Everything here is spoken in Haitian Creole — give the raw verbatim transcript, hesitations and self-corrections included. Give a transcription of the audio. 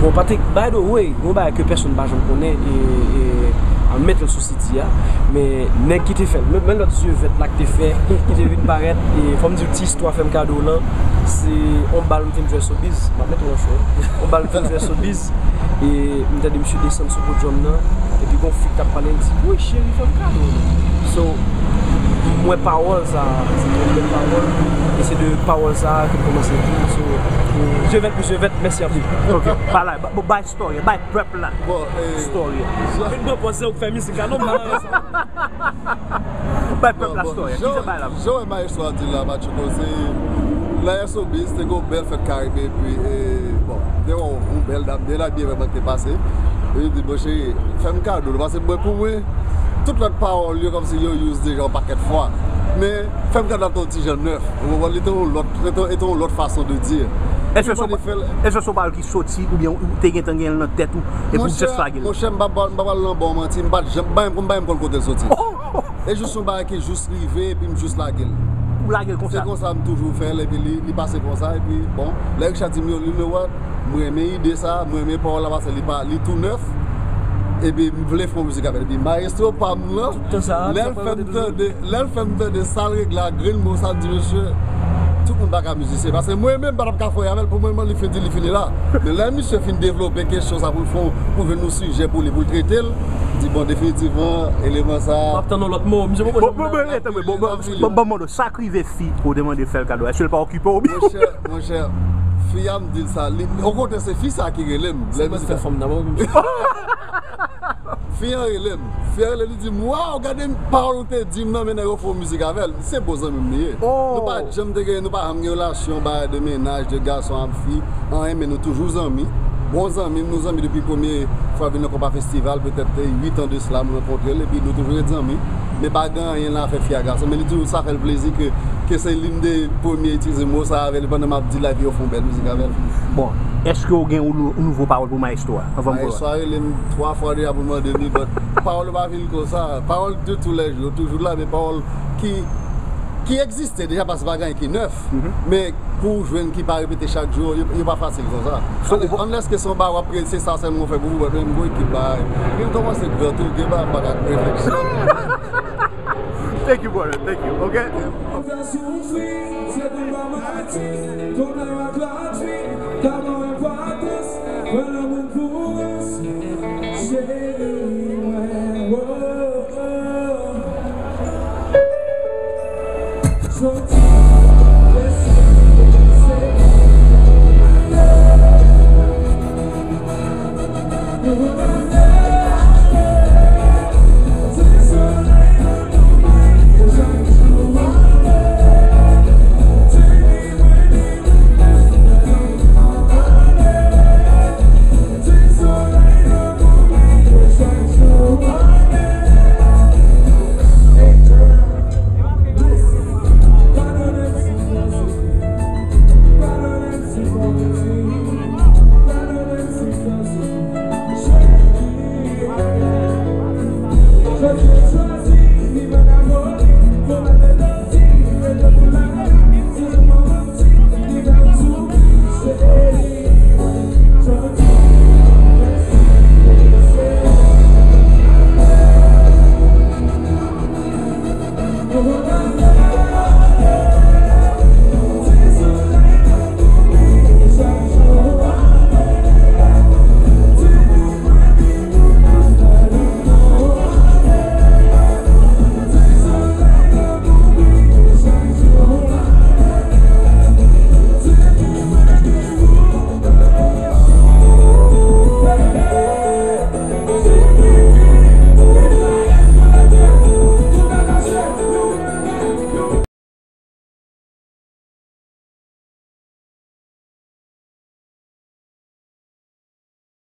Bon, Patrick, by the way, yon bagay ke pèsonn pa janm konnen, e, e, a, met l sou C D a, men nèg ki te fè l, men, men lòt zye vèt la ki te fè, ki te vin parèt, e fò m di w ti istwa fè m kado lan, se yon bal m te jwe Sobiz, m ap met w nan cho, yon bal m te jwe Sobiz, e m tande misye desann sou podyòm nan, epi gon fi k t ap pale, l di, "Wi, cheri, fè m kado." So, m wè pawòl sa, se yon bèl pawòl, e se de pawòl sa ke m kòmanse ekri. So, zye vèt pou zye vèt, mèsi anpil. Ok, pa la, ba, ba, bay story, bay pèp la. Bon, eh, story. Vin pran pòz se ou k fè mizik la, non, m pa nan sa. Bay pèp la story. Ki jan bay la? Jan wè maestro a di la, Patchouko, se nan Sobiz, te gon bèl fèt Karibe, epi, eh, bon, te wè yon bèl dam, de la byen vrèman ki te pase. Epi li di, "Bon, cheri, fè m kado, paske mwen, pou mwen, tout lòt pawòl yo, kòmsi yo use deja yon pakèt fwa. Men, fè m kado ap yon ti jan nèf." Ou konprann? Li te yon lòt, li te, li te yon lòt fason de dire. Èske se yon pawòl ki soti oubyen ou te gentan gen l nan tèt ou epi ou just lage l? Monchè, m pa pral, m pa pral nan ba w manti, m pa t janm, m pa menm, m pa menm konn kote l soti. E jis yon bagay ki jis rive epi m jis lage l. Ou lage l konsa? Se konsa m toujou fè l epi li, li pase konsa epi bon, lè Richard di m, "Yo, you know what? Mwen renmen ide sa, mwen renmen pawòl la paske li pa, li tou nèf." Epi m vle fè yon mizik avè l. Epi maestro pa m nan, lè l fè m tande, lè l fè m tande sa l regle a grenn mo sa, m di, "Mesye, tout moun pa ka mizisyen." Paske mwen menm m pa t ap ka fè avè l, pou mwen, li fin di li fini la. Men lè misye fin devlope kesyon sa pou l fè, pou l jwenn yon sijè pou li, pou l trete l, m di, "Bon, definitivman, eleman sa." M ap tann yon lòt mo. Misye poko janm lage. Bon, bon, bon, bon, bon, bon, bon, bon, sa k rive fi ou te mande fè l kado, èske l pa okipe w oubyen? Monchè, monchè, fi a m di l sa, li, okontrè, se fi sa ki rele m. Lè misye fè fanm nan, bon, fi an rele m. Fi an rele, li di m, "Waw, gade pawòl ou te di m nan, men nèg yo fè yon mizik avè l." Se bon zanmi m li ye. Nou pa janm te gen, nou pa janm gen relasyon, bagay de mennaj, de gason ak fi, anyen, men nou toujou zanmi. Bon zanmi m, nou zanmi depi premye fwa vin nan Konpa Festival, petèt uit an de sila, m rankontre l, epi nou toujou ret zanmi. Men pa gen anyen nan afè fi a gason, men li toujou sa fè l plezi ke, ke se li m te premye itilize mo sa avè li pandan m ap di l epi yo fè yon bèl mizik avè l. Bon, èske w gen yon nou-, nouvo pawòl pou maestro a? Anvan m pran. Maestro a rele m twa fwa deja pou mande m li, but pawòl yo pa vin konsa. Pawòl de tou lè jou, yo toujou la, men pawòl ki, ki egziste deja, paske pa gen anyen ki nèf. Men pou w jwenn ki pa repete chak jou, yo, yo pa fasil konsa. Unless ke se yon bagay w ap kreye, se sa sèlman w fè pou ou, but menm gon ekip bagay. Vin kòmanse gran tou, gen bagay m pa ka reflechi. Thank you, brother. Thank you. Ok? Fè soufri, se pou m pa pati. Konpè a gratwi, ka ban enpòtans. Mwen nan moun pou rans. Cheri,